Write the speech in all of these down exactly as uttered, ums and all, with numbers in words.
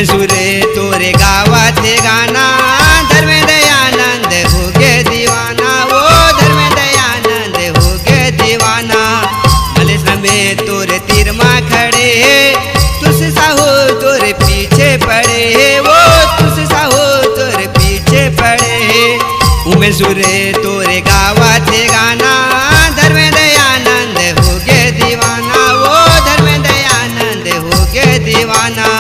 सुरे तोरे गावत हे गाना, धर्मेंद्र आनंद हो गे दीवाना, वो धर्मेंद्र आनंद हो गे दीवाना। मलेश रमेश तोरे तीर मा खड़े हे, तुस साहू तोरे पीछे पड़े हे, वो तुस साहू तोरे पीछे पड़े हे। उमेश सुरे तोरे गावत हे गाना, धर्मेंद्र आनंद हो गे दीवाना, वो धर्मेंद्र आनंद हो गे दीवाना।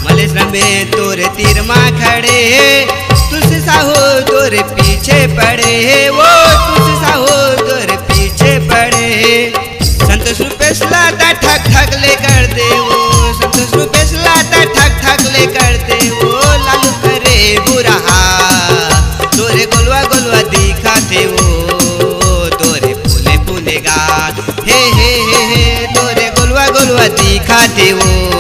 मलेश रमेश तोरे तीर मा खड़े हे, तुस साहू तोरे पीछे पड़े हे, वो तुस साहू तोरे पीछे पड़े हे। संतोष रूपेश ला त ठक ठक ले कर दे वो, संतोष रूपेश ला त ठक ठक ले कर दे वो, लालू करे बुरा हाल। तोरे गोलवा गोलवा दिखाथे वो, तोरे फूले फूले गाल। हे हे हे हे, तोरे गोलवा गोलवा दिखाथे वो,